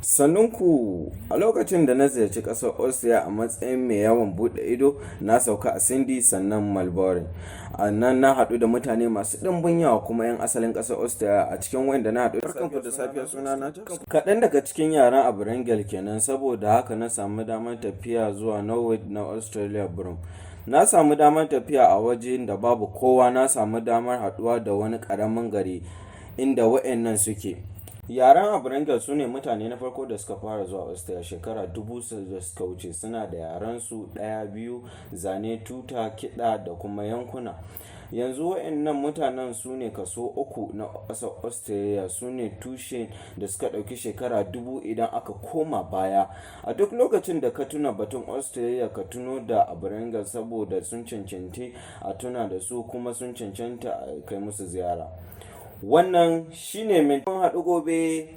Sannunku. A lokacin da na ziyarci ƙasar Austria a matsayin mai yawon buɗe ido, na sauka a Sydney sannan Melbourne. A nan na haɗu da mutane masu ɗimbin yawa kuma 'yan asalin ƙasar Austria. A cikin waɗanda na haɗu. Barkanku da safiya, suna na Kaɗan daga cikin yaren Aboriginal kenan. Saboda haka na samu damar tafiya zuwa Norwood na Australia Broome. Na samu damar tafiya a wajen da babu kowa, na samu damar haɗuwa da wani ƙaramin gari inda waɗannan suke. Yaren Aboriginal su ne mutane na farko da suka fara zuwa Australia shekara 1000 da suka wuce. Suna da yarensu ɗaya, biyu, zane, tuta, kiɗa da kuma yankuna. Yanzu waɗannan mutanen su ne kaso 3 na ƙasar Australia. Su ne tushe da suka ɗauki shekara 1000 idan aka koma baya. A duk lokacin da ka tuna batun Australia, ka tuno da Aboriginal, saboda sun cancanci a tuna da su kuma sun cancanta a kai musu ziyara. Wannan shine. Mun haɗu gobe.